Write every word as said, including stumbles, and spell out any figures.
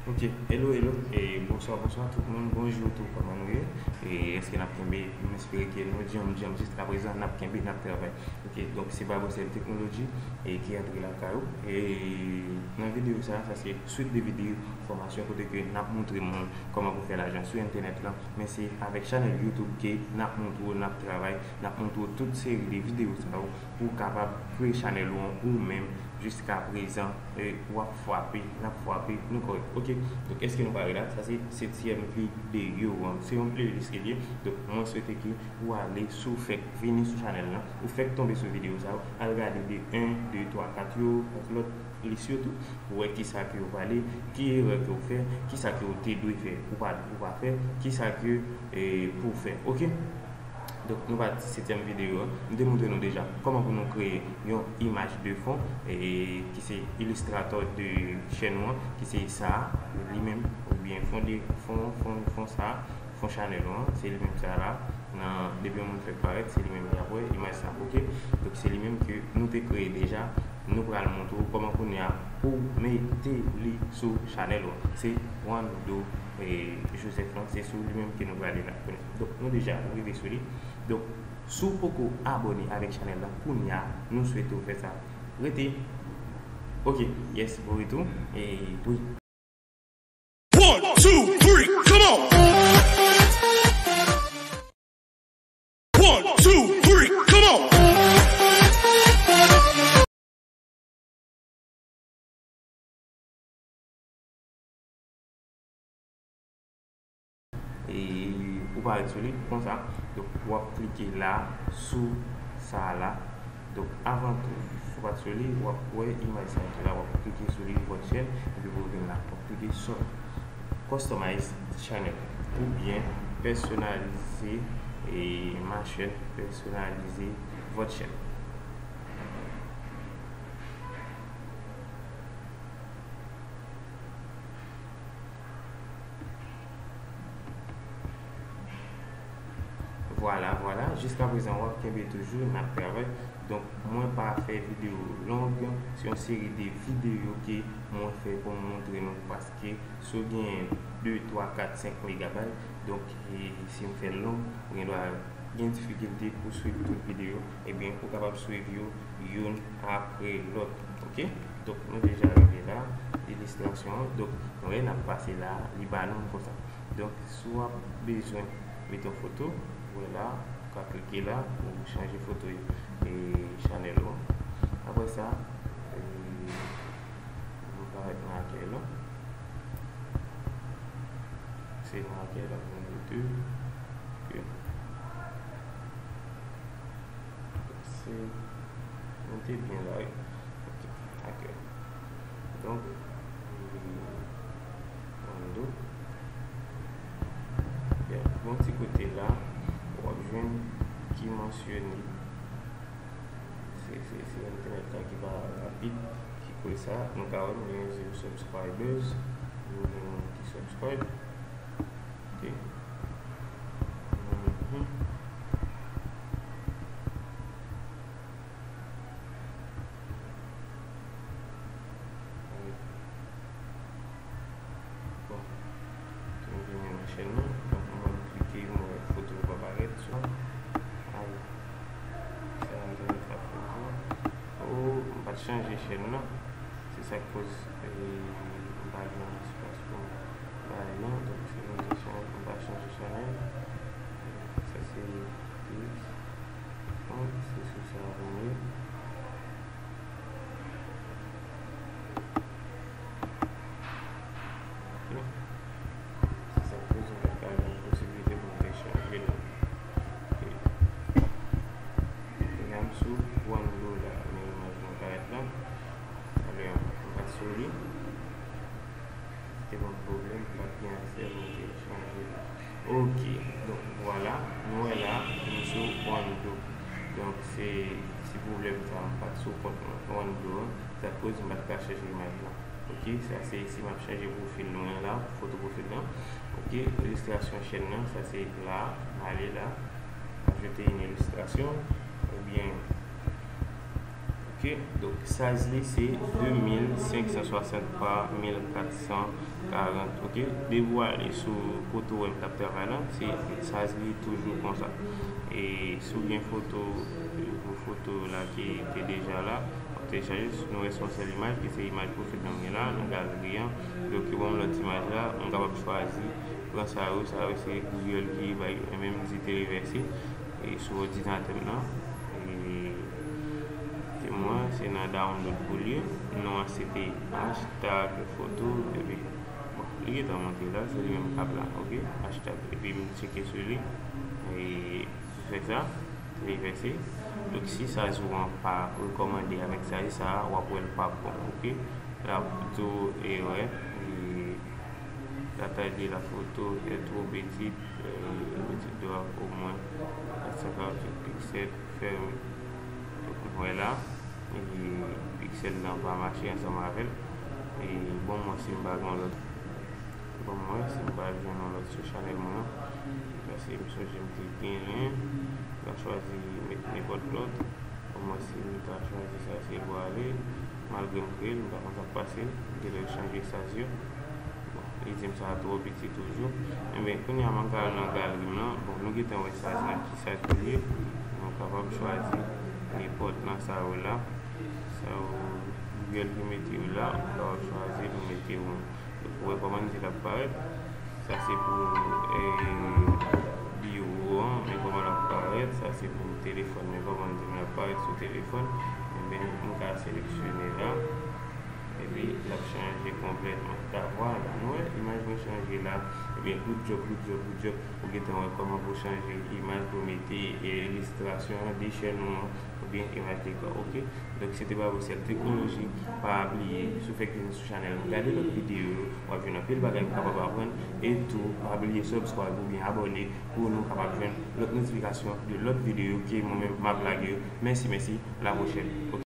Ok, hello, hello, e bonswa, bonswa tout moun, bonjou tou, kòman nou ye? E èske n ap kenbe? M espere ke nou djanm, djanm jiskaprezan, n ap kenbe, n ap travay. Ok, donk se Barbecel Technology e ki antre lakay ou. E nan videyo sa, sa se swit de videyo fòmasyon kote ke n ap montre moun kòman pou fè lajan sou entènèt lan, men se avèk chanèl YouTube ke n ap montre w, n ap travay, n ap montre w tout seri de videyo sa yo pou w kapab kreye chanèl ou an ou menm. Jiskaprezan, e, w ap frape, n ap frape, nou kòrèk. Ok, donk èske nou pare la? Sa se setyèm videyo an. Se yon playlist ke l ye. Donk mwen swete ke ou ale, si w fèk vini sou chanèl lan, ou fèk tonbe sou videyo sa yo, al gade de en, de, twa, kat yo, lòt lis yo tou, pou wè kisa ke yo pale, ki erè ke w fè, kisa ke w te dwe fè, ou pa, ou pa fè, kisa ke, e, pou w fè. Ok? Donk, nou pa setyèm videyo an, m te montre nou deja kòman pou nou kreye yon imaj de fon, e, ki se Illustrator de chèn ou an, ki se sa a, li menm, oubyen fon de, fon, fon, fon sa a, fon chanèl ou an, se li menm sa la. Nan, depi yon moun fèk parèt, se li menm y ap wè imaj sa, ok? Donk, se li menm ke nou te kreye deja. Nou pral montre w kòman kounye a pou w mete li sou chanèl ou an. Se Wando, e, Joseph lan, se sou li menm ke nou prale la kounye a. Donk, nou deja rive sou li. Donk, si w poko abòne avèk chanèl la kounye a, nou swete w fè sa. Rete. Ok, yes, bon retou. E wi. One, two, three, come on! One, two, three, come on! E ou parèt sou li konsa. Donk, w ap klike la, sou sa a la. Donk, avan tou, si w pa t sou li, w ap wè imaj sa ki la, w ap klike sou li, vòt chèn, epi pou w vin la, w ap klike sou Customize Channel, oubyen pèsonalize, e, ma chaîne, pèsonalize vòt chèn. Vwala, vwala. Jiskaprezan, w ap kenbe toujou, n ap travay. Donk, mwen pa fè videyo long. Se yon seri de videyo ke mwen fè pou m montre nou, paske si w genyen de, twa, kat, senk megabayt, donk, e, si m fè l long, ou gen dwa gen difikilte pou swiv tout videyo, ebyen, ou kapab swiv yo youn apre lòt. Ok? Donk, nou deja rive la, ilistrasyon an. Donk, nou wè, n ap pase la, li ba nou konsa. Donk, si w ap bezwen mete yon foto, ou wè la, ou ka klike la pou chanje foto, e, chanèl ou. Apre sa, e, nou ka mete nan akèy la. Se nan akèy la pou nou mete. Ok. Se, nou te byen la, wi. Ok, akèy. Donk, Wando. Bon ti kote la, w ap jwenn ki mansyone. Se, se, se entènèt la ki pa rapid, ki kwe sa. Nou ka wè, nou gen zero subscribers. Nou gen moun ki subscribe. Ok. Mhm. Bon. Tou m vini nan chèn nan. Donk, mwen klike, mwen wè foto yo pa parèt sou. Ay. Sa entènèt la fè pou. Oh, m pa t chanje chèn nan. Se sa k koz, e, m pa gen espas pou m bay non. Donk, se yon kesyon, m pa chanje chanèl. Sa se X. Donk, se sou sa pou m ye. Ok. Se sa k koz m pa t ka jwenn posiblite pou m te chanje non. Ok. Kounye a m sou Wando la, men imaj mwen parèt la. Talè a, m pa t sou li. Te ban m pwoblèm, m pa t gen aksè pou m te chanje li. Ok, donk, vwala, nou wè la, nou sou Wando. Donk, se ti pwoblèm sa, m pa t sou kont mwen, Wando an, sa koz m pa t ka chanje imaj la. Ok, sa se si m ap chanje pwofil nou an la, foto pwofil lan. Ok, ilistrasyon chèn nan, sa se la, m ale la, ajoute une illustration, oubyen, ok, Ok, donk size li se de mil senk san swasant pa mil kat san karant. Ok, depi w ale sou kote w wè m t ap travay la, se size li toujou konsa. E si w gen foto, gwo foto la ki te deja la, w ap telechaje, nou wè se yon sèl imaj, ki se imaj pwofil nan mwen la, nan galeri an. Donk, yo ban m lòt imaj la, m kapab chwazi, pran sa yo, sa yo se Google ki bay, e menm di te revèse, e sou òdinatè m nan. E te mwen, se nan download pou li, non an se te hashtag foto, epi, bon, li gentan monte la, se li menm k ap la, ok, hashtag, epi m tcheke sou li, e fè sa, li vèse. Donk, si size ou an pa rekòmande avèk size sa a, w ap wè l p ap bon, ok. L ap di w erè, e la taille de la photo est trop petite, euh, petite doit au moins quatre cent quarante-huit pixels, fermé. Donk, nou wè la, e piksèl lan pa mache ansanm avè l. E bon, mwen, si m pa gen lòt Bon, mwen, si m pa jwenn yon lòt sou chanèl mwen an, paske m sonje m te genyen, m ta chwazi met nenpòt lòt. Bon, mwen, si m ta chwazi sa, se pou ale, malgre m kreye l, m pa konn sa k pase, m te dwe chanje size yo. Bon, li di m sa twò piti toujou. Enben, kounye a, m ka al nan galri m lan. Bon, nou gentan wè size lan, ki size pou li ye. Nou kapab chwazi nenpòt nan sa yo la. Sa yo, Google ki mete yo la, ou kapab chwazi pou mete yon Ou wè kòman di l ap parèt. Sa se pou, eh, biwo an, men kòman l ap parèt. Sa se pou telefòn, men kòman di l ap parèt sou telefòn. Enben, m ka seleksyone la. Epi, l ap chanje konplètman. Vwala, nou wè, imaj mwen chanje la. Ebyen, good job, good job, good job. Ou gentan wè kòman pou chanje imaj, pou mete, eh, ilistrasyon an, dechèn ou an, oubyen imaj dekò, ok? Donk, se te Bravo Sèl Teknoloji. Pa bliye, si w fèk vin sou chanèl mwen, gade lòt videyo yo, w ap jwenn anpil bagay ou kapab aprann. E tou, pa bliye subscribe oubyen abòne pou nou kapab jwenn lòt notifikasyon de lòt videyo ke mwen menm m ap lage yo. Mèsi, mèsi, a la pwochèn.